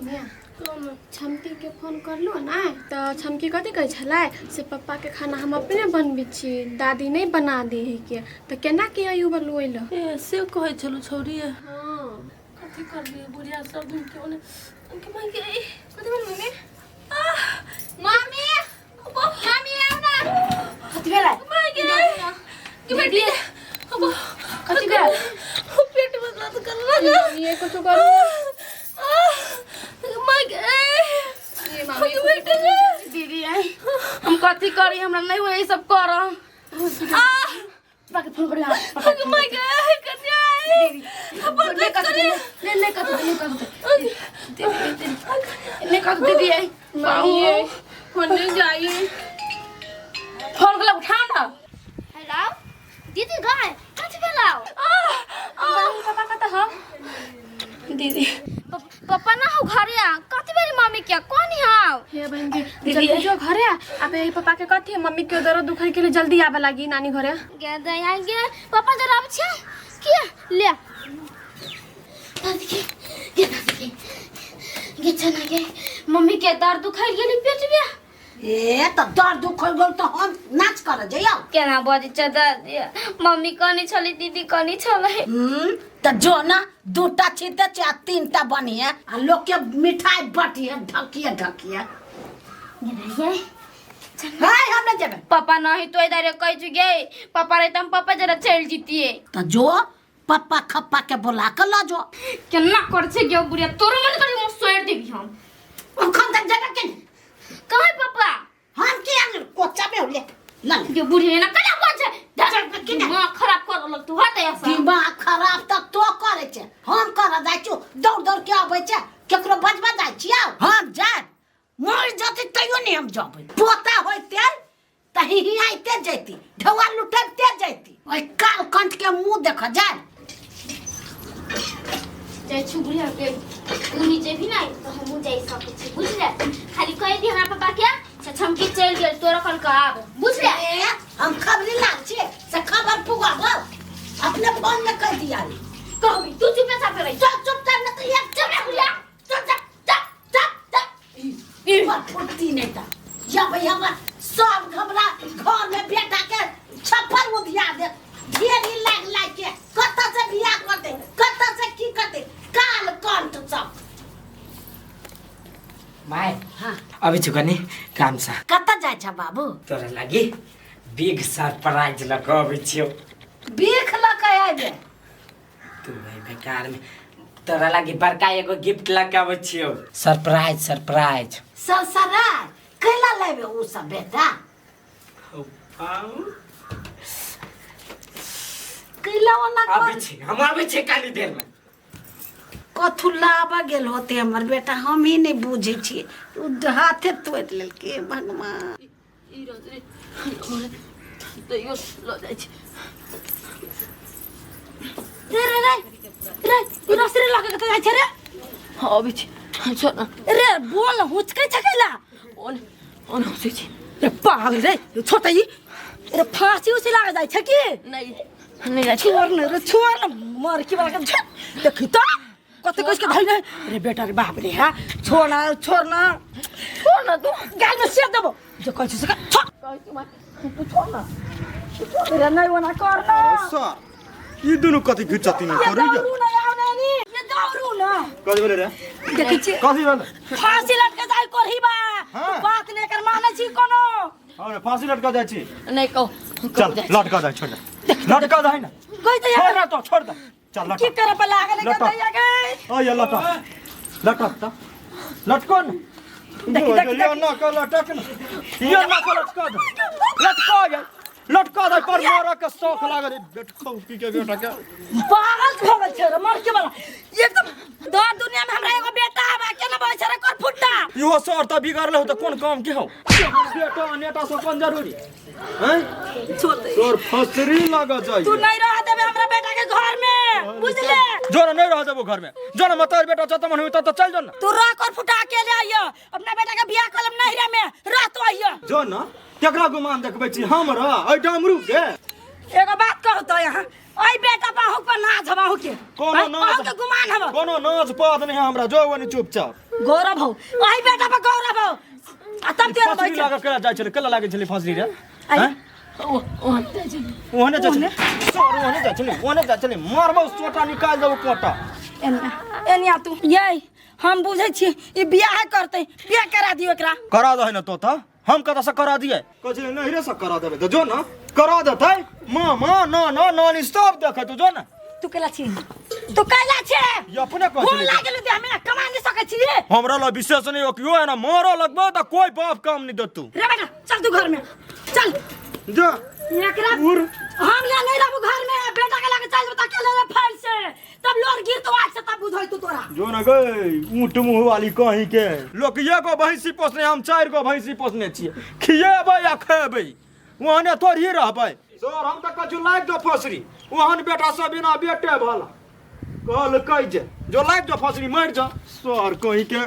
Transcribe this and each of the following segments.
कनिया छमकी के फोन करलू ने तऽ छमकी कथी कहै छलै से पप्पाके खाना हम अपने बनबै छी दादी नहि बना दै है के तऽ केना के अयू बलू अइलो ए से कहै छलू छौड़ी हँ कथी करबी बुढ़िया सब दिन के ओने के माय के कथी भेल मम्मी मम्मी मम्मी आउ ना कथी भेलै माय के के बेटी कथी भेल पेट में दर्द कर लगा मम्मी ये कुछ करू माय के ये मम्मी के बेटी दीदी आई हम कथी करी हमरा नहीं होई सब कर पापा के फोन करी पापा के माय के कन्या ले कथी ले ले कथी ले कथी ले कथी दीदी आई मम्मी ये होने जाइए फोन कला उठाओ ना हेलो दीदी गाय कथी भेलौ पापा कतऽ हौ दीदी पप्पा ना हो घरे आ कथी भेल मम्मी के कोन हाव हे बहन जी जल्दी जो घरे आ अबे ये पापा के कथी मम्मी के दर्द दुखै के लिए जल्दी आवे लागी नानी घरे गे दया गे पापा जरा आबै छै के ले दादी के गे दादी के गे चना गे मम्मी के दर्द दुखाइ गेली पेट में ए त दर्द दुखल गेल त हम नाच कर जइयौ केना बजै छै दादी मम्मी कनी छलै दीदी कनी छलै त जो ना दूटा छीते छै आ तीनटा बनिहे आ लोग के मिठाई बटिहे ढकिए ढकिए गे दादी हाय हम नहीं जेबै पापा नहीं तो इधर कह चुके पापा रहे हम पापा जरा चल जीतिए त जो पप्पा खप्पा के बोला के ल जो केना कर छे गे बुढ़िया तोरो मन करी मुंह सोड़ देबी हम अखन तक जेबै के कहाँ पापा हम की आंगन कोचा में ले ल ले। गे बुढ़िया ना कना बन छे दिमाग खराब कर लग तू हट ऐसा दिमाग खराब त तो करे छै हम कर जाइ छियौ दौड़ दौड़ के अबै छै केकरो बजबा जाइ छियौ हम जायब मर जती तैयो नहीं हम जबै पोता होइते त हिहियाइते जैती ढौआ लुटैते जैती ओहि काल कंठ के मुंह देख जाय जाइ छी बुढ़िया के तू नीचे भी नहीं तो हमहूँ जाइ सकै छी बुझले खाली कहि दी हमरा पापा के से छमकी चलि गेल तोरा कल के आब बुझले ए, हम खबरी लाल छियै से खबर पुगाबो अपने फोन में कह दिया रे कहबी तू चुपे चापे रही चुप चुप कर न तो एक चुप रे बुढ़िया चुप चुप चुप चुप चुप पर फुर्ती नहीं था या भैया हमर सब घबरा घर में बेटा के छप्पर उधिया दे ढेरी लाग लाग के कत से बियाह कर दे कत से की कर दे काल कंठ सब माय हाँ अबै छु कनि काम छ कत जाइ छ बाबू तोरा लागि बिग सरप्राइज लऽ कऽ अबै छियौ बीख लऽ के आबे तू भाई बेकार में तोरा लागि बड़का एगो गिफ्ट लऽ के अबै छियौ सरप्राइज सरप्राइज सरसरा कैला लेबे उ सब बेटा कैला वाला अबै छी हम अबै छी काली देर में कथू लाबऽ गेल होते हमर बेटा हम ही नहीं बुझै छियै उ हाथे तोड़ि लेलकै हे भगवान ई रजनी हमरे तैयो लऽ जाइ छी रे रे रे रे ई रसरी लऽ के कतऽ जाइ छै रे हाँ अबै छी छोड़ न रे बोल हुचकै छै कैला ओन ओन हँसै छी रे पागल रे छोटे ई रे फांसी उसी लाग जाइ छै की नहि नहि जाइ छी छोड़ न रे छोड़ न मर की वाला के छोड़ देखी तो कते कस के धइल रे बेटा रे बाप रे हा छोड़ ना छोड़ ना छोड़ न तू गाल में सेक देबो जे कहै छी से कर, छोड़ कहै छी माय तू छोड़ न तू छोड़ रे नहीं ओना कर ना सर ई दुनू कथी घिचती न ये करू दौड़ू ना आओ नानी ये दौड़ू ना कथी भेलै रे देखै छी कथी भेलै फांसी लटके जाय करही बा हाँ। बात नहीं कर मानै छी कोनो हाँ रे फांसी लटका जाइ छी नहि कहू चल लटका जाइ छोड़ दे लटका जाइ ना गई त छोड़ ना तो छोड़ दे चल की लटक करे पर लागल के लटक। दैया गई ओ ये लटक लटक त लटको न देखी, देखी, यो ना का लटक न यो ना का लटका दे लटका जा लटका दे पर मारा के शौक लागल बेटको की के बेटा के पागल भऽ गेल छै रे मर के वाला एकदम दर दुनिया में हमरा एगो बेटा आबा केना बजै छै रे कर फुट्टा इहो सर त बिगड़ल हो त कोन काम के हो बेटा नेता से कोन जरूरी हैं छोड़ दे तोर फसरी लग जाई तू नहीं रह देबे हमरा बेटा के घर में बुझले जो ना नहीं रह देबो घर में जो ना मतार बेटा जत मन होई तत चल जो ना तू रह कर फुटा अकेले आइयो अपना बेटा के बियाह कलम नहिरा में रह तो आइयो जो ना केकरा गुमान देखबै छी हमरा एहि डमरू के एगो बात कहू तो यहाँ ओइ बेटा बाहु पर नाच हबाहु के कोनो नाच बाहु के गुमान हब कोनो नाच पात नहीं हमरा जो ओनी चुपचाप गौरव हो ओही बेटा पर गौरव हो आ तब तेरा फांसरी लागा केला जाइ छलै केला लागै छलै फांसरी रे आइ। हैं? ओहने जाइ छलै सर ओहने जाइ छलै ओहने जाइ छलै मारबौ सोटा निकाल देबौ कोटा। एनिया एनिया तू ये हम बुझै छी ई बियाह करतै बियाह करा दियो एकरा। करा दे न तो त हम कतऽ से करा दिए कहै छलै नहिरे से करा देबै तऽ जो न करा देतै मामा नाना नानी सब देखै तू जो न। तू केला छी तू कैला छे ई अपने कहै खून छलै। लागल दे हमे कमा नहीं सकै छी हमरा लग विशेष नहीं हो कियो एना मारऽ लगबौ तऽ कोई बाप काम नहीं देतू। रे बेटा चल तू घर में चल जा एकरा हम ले नहीं रहबू घर में बेटा के लागे चल बता के ले फाइल से तब लोर गिर तो आज से तब बुझै तू तोरा जो न गई ऊँट मुँह वाली कहीं के लोक एगो भैंसी पोसने हम 4 गो भैंसी पोसने छियै खिएबै आ खेबै ओहने थोड़ी रहबै। सर हम तऽ कछु लागि दो फसरी ओहन बेटा सब बिना बेटे भला कहलकै जे जो लागि दो फसरी मरि जा सर कहीं के।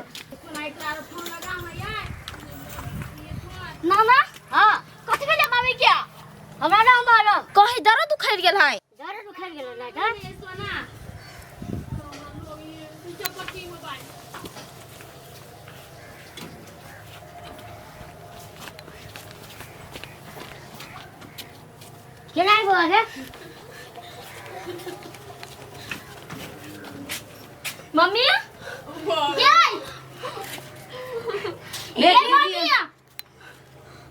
नाना हां कथि भेलै मामी के हमरा ना मालूम कहीं दर्द उखड़ गेल है दर्द उखड़ गेल ना का सोना केना बोल रे मम्मी ये ये मम्मी ये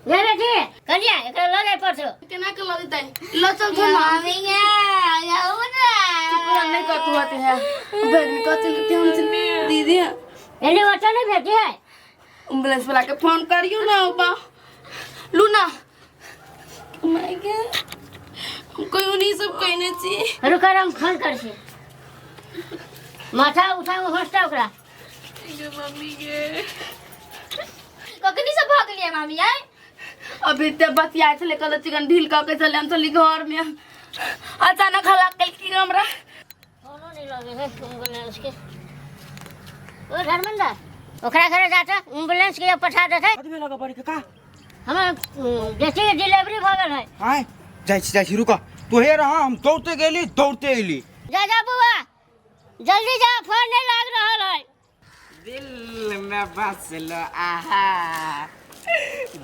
बेटी कनिया एकरा ल जाय परछो केना के ल देतै ल चल थो ना मम्मी ये जाऊ ना पूरा नहीं करतू होते है बैग में कथी लेते हम से दीदी एने बच्चा नहीं भेटी है एम्बुलेंस वाला के फोन करियो ना बा लू ना my के हम कोई नहीं सब कहने छी रुक हम फोन कर छी माथा उठा हंसता ओकरा ये मम्मी के कखनी से भग लिया मामी आय अभी ते बतिया छले कल चिकन ढील क के चले हम चली घर में अचानक हला कल की हमरा फोनो नहीं लगे है एम्बुलेंस के ओ धर्मेंद्र ओकरा घरे जाता एम्बुलेंस के पठा देते कथी में लगा पड़ी के का हमर बेटी के डिलीवरी भ गेल है। आय जाइ छी रुक तू हे रहा हम दौड़ते गेली दौड़ते अइली। जा जा बुआ जल्दी जा फोन नहीं लाग रहल है। दिल में बसलो आहा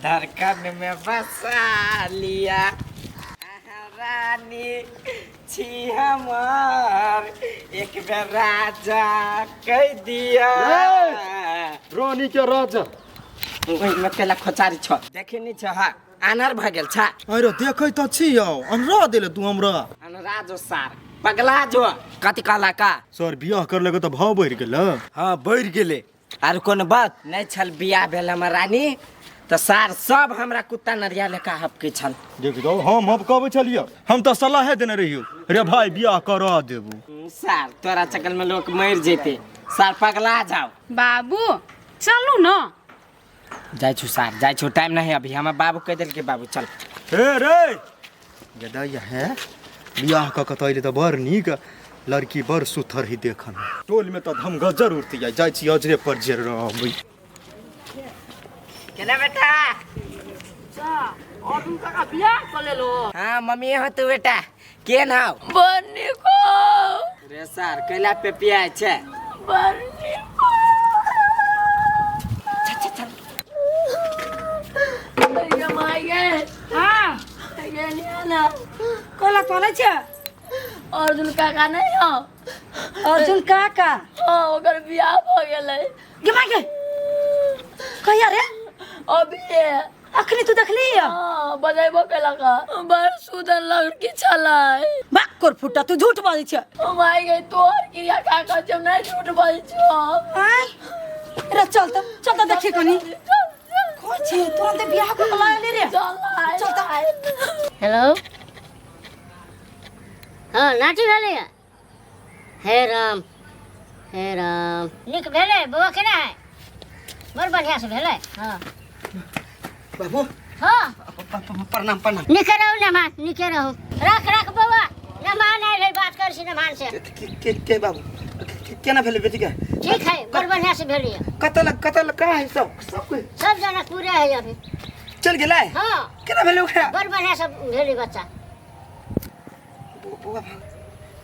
धड़कन में बसा लिया आहा रानी छी हमार एक बेर राजा कह दिया रानी के राजा ओहिमे केला खोचारी छ देखे नहीं छ हा आनर भ गेल छ। अरे देखै तऽ छी यौ अनरा देले तू हमरा। अनरा जो सार पगला जो कथी कहला का सर बियाह कर लगे तऽ भाव बढ़ि गेल। हाँ बढ़ि गेलै आर कोनो बात नहीं छल बियाह भेल हमर रानी तऽ सार सब हमरा कुत्ता नरिया लेखा हपकै छल। देख दो हम हपकबै छलियै हम तऽ सलाहे देने रहियौ रे भाई बियाह करा देबू। सार तोरा चकल में लोग मरि जेते सार पगला जाओ। बाबू चलू ना जाइ छु सार जाइ छु टाइम नहीं अभी हमर बाबू कह देलकै बाबू चल। हे रे गदैया है बियाह कऽ कऽ अइले तऽ बड़ नीक लड़की बड़ सुथर ही देखन टोल में तऽ धमगजर उठती जाइ जाइ छी अजरे पर जे रहबै। केना बेटा और तुम काका बियाह कर लेलो। हाँ मम्मी हो तू बेटा के नाव बड़ नीक हो रे सार कैला पे पिया छै बड़ नीक चल चल हां ये नहीं ना कोला कोला छे अर्जुन काका नहीं हो अर्जुन काका हाँ ओकर बियाह भ गेलै। गे माय गे कहिया रे अभी अखनी तू देखली हां बजेबो केलक बड़ सुंदर लड़की छलै। बाक कोर फुटा तू झूठ बाजै छ। ओ my गे तोहर क्रिया काका जब नहीं झूठ बाजै छौ। आय रे चल त चल त देखी कनी कोन छी तुरंत बियाह को लाले रे चल चल त। हेलो हाँ नाटी भेलै हे राम नीक भेलै बौआ केना है बड़ बढ़िया से भेलै। हाँ बाबू हाँ प्रणाम प्रणाम। नीके रहू नमान नीके रहू रख रख बौआ नमान आयल है बात कर छी नमान से। के के बाबू केना भेलै बेटी के? ठीक है बड़ बढ़िया से भेलै। कतऽ लग कतऽ लग कहाँ है सब सब कोई सब जनकपुरे है अभी चल गेलै। हाँ केना भेलै ओकरा? बड़ बढ़िया से भेलै बच्चा। बौआ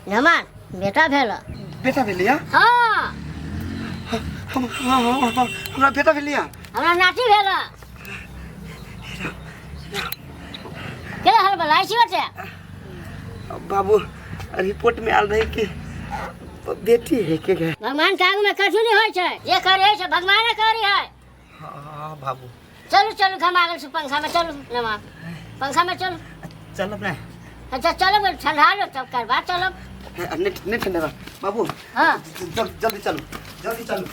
नमान बेटा भेल। बेटा भेलै? हाँ हम हमरा बेटा भेलिया। हमरा नाती भेल। के हल बलाई छी बच्चा? बाबू रिपोर्ट में आल रही कि बेटी है के गए। भगवान के आगू में कछु नहीं होय छै, जे करे है से भगवाने करे है। हां बाबू चलू चलू घमा गेल पंखा में, चलू नमा पंखा में चलू। चलब ना? अच्छा चलब, ठंडा लो तब करबा चलब। नहीं ठंडा बाबू। हां जल्दी चलू, जल्दी चलू।